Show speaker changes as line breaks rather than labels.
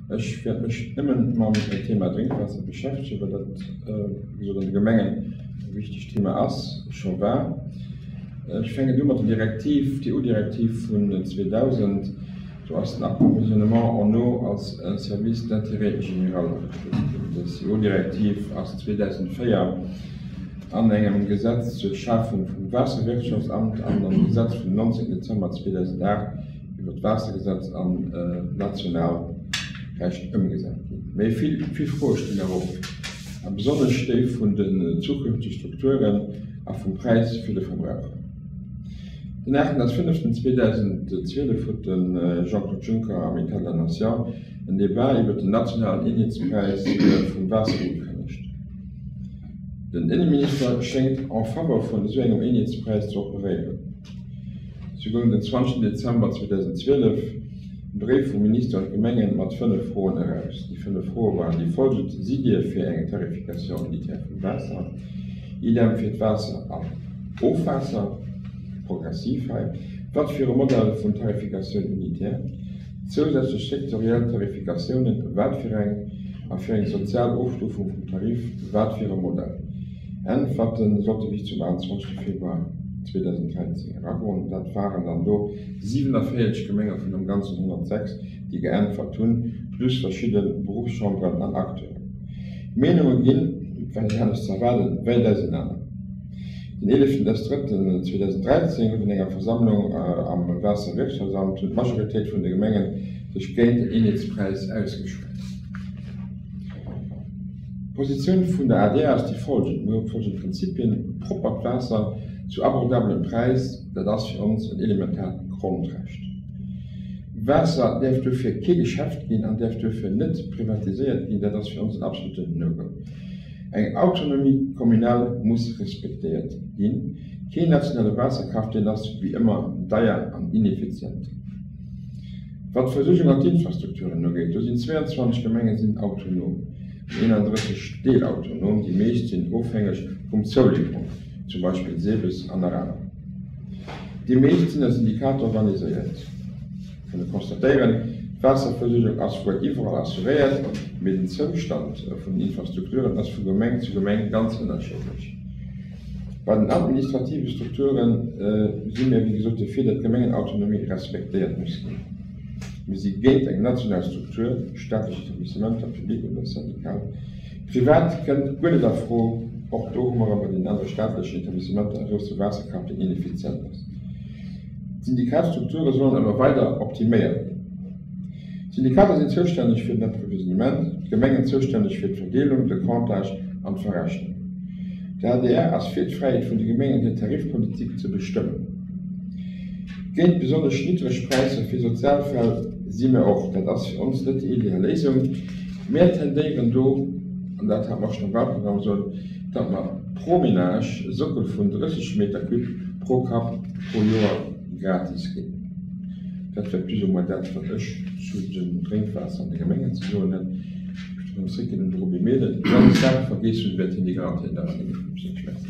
Ech wäert mech nëmmen mam Thema Drénkwaasser beschäftegen, well dat, wéi gesot, an de Gemengen e wichtegt Thema ass, scho war. Ech fänken u mat der Direktiv, d'EU-Direktiv vun 2000. Do ass den Approvisionnement en eau als Service d'intérêt général agestuuft ginn. Dës EU-Direktiv ass 2004 an engem Gesetz zur Schafung vum Waasserwirtschaftsamt an am Gesetz vum 19 Dezember 2008 iwwer d'Waassergesetz an nationaalt Recht ëmgesat ginn. Mee vill, vill Froe stinn nach op, a besonnesch déi vun den zukünftege Strukturen a vum Präis fir de Verbraucher. Den 8.5.2012 huet de Jean-Claude Juncker am État de la Nation en Debat iwwer den nationalen Eenheetspräis vum Waasser ugekënnegt. Den Inneminister schéngt en faveur vun esou engem Eenheetspräis ze operéieren. Sou goung den 20 Dezember 2012 e Bréif vum Minister un d'Gemengen mat 5 Froen eraus. Déi 5 Froe waren déi folgend, Sidd Dir fir eng Tarification unitaire vum Waasser? Idem fir d'Waasser an Ofwaasser, progressiv hei. Wat fir e Modell vun Tarification unitaire? Zousätzlech sektoriell Tarifikatiounen, wat fir eng? A fir eng sozial Ofstufung vum Tarif, wat fir e Modell? Äntwerte sollte bis zum 28 Februar 2013 eragoen. Dat waren dann do 47 Gemenge vun am Ganzen 106, déi geäntwert hunn, plus verschidde Beruffschamberen an Acteuren. D'Meenunge ginn, war net anescht ze erwaarden, wäit ausenaner. Den 11.03.2013 huet an enger Versammlung am Waasserwirtschaftsamt hunn d'Majoritéit vun de Gemengen sech géint den Eenheetspräis ausgeschwat. D'Positioun vun der adr ass déi folgend, Mir hu folgend Prinzipien, Proppert Waasser zu abordabelem Präis, dat ass fir ons en elementaart Grondrecht. Waasser däerf duerfir kee Geschäft ginn an däerf duerfir net privatiséiert ginn, dat ass fir ons en absoluten No-Go. Eng Autonomie communale muss respektéiert ginn. Keen nationale Waasserkaf, deen ass wéi ëmmer deier an ineffizient. Wat d'Versuergung an d'Infrastrukturen ugeet, do sinn 22 Gemenge sinn autonom an 31 deelautonom. Déi meescht sinn ofhängeg vum Zouliwwerung, zum Beispill Sebes an nach aner. Déi meescht sinn a Syndikater organiséiert. Kënne constatéieren, d'Waasserversuergung ass wuel iwwerall assuréiert, mee den Zoustand vun den Infrastrukturen ass vu Gemeng zu Gemeng ganz ënnerschiddlech. Bei den administrative Strukture si mir wéi gesot dofir, datt d'Gemengenautonomie respektéiert muss ginn. Mir si géint eng national Struktur, staatlech Etablissementer, public oder syndical. Privat kënnt guer net a Fro. Och do hu mer erëm bei deenen anere staatlechen Etablissementer e grousse Waasserkaf, deen ineffizient ass. D'Syndikatstrukture sollen awer weider optiméiert ginn. D'Syndikater sinn zoustänneg fir den Approvisionnement, d'Gemengen zoustänneg fir d'Verdeelung, de Comptage an d'Verrechnung. D'adr ass fir d'Fräiheet vun de Gemengen hir Tarifpolitik ze bestëmmen. Géint besonnesch niddreg Präisser fir Sozialfäll si mir och. Dat ass fir ons net déi ideal Léisung. Mär tendéieren do, an dat hat mer och schonn am Wahlprogramm gesot, datt mer pro Ménage e Sockel vun 30 Meter cube pro Kapp pro Joer gratis ginn. Dat wär plus ou moins dat, wat ech zu dem Drénkwaasser an de Gemengen ze soen hätt. Ech ginn erëm zréck un de Roby Mehlen. Wann ech Saache vergeess hunn, wäert hien déi garantéiert nach an deem Gespréich erklären.